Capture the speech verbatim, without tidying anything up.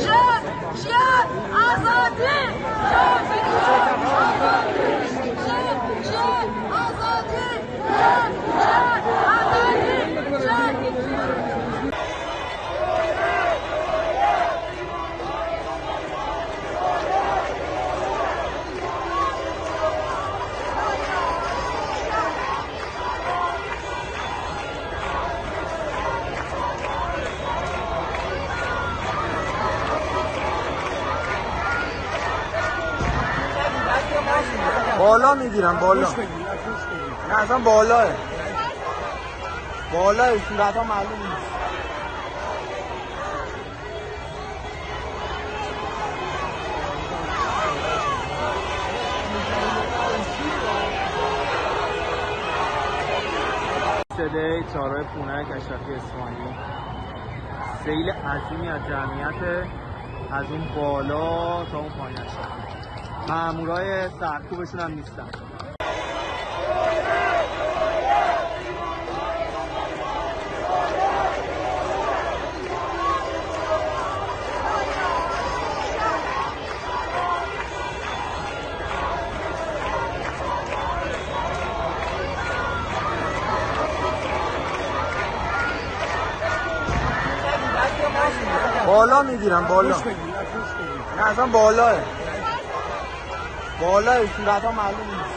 Jen, jiyan, azadî! Jen, jiyan, azadî! Jen, jiyan, azadî! Jen, jiyan, azadî! Jen! بالا می‌گیرم، بالا. نه، اصلاً بالاه. بالاه، صورت‌ها معلوم نیست. صدای چهارراه پونک اشرفی اصفهانی. سیل عظیمی از جمعیت، از اون بالا تا اون پایین اشرفی. مامورای سرکوبشون هم نیستن. بالا می‌گیرم، بالا. نه، اصلاً بالاه. بالاه، صورت‌ها معلوم نیست.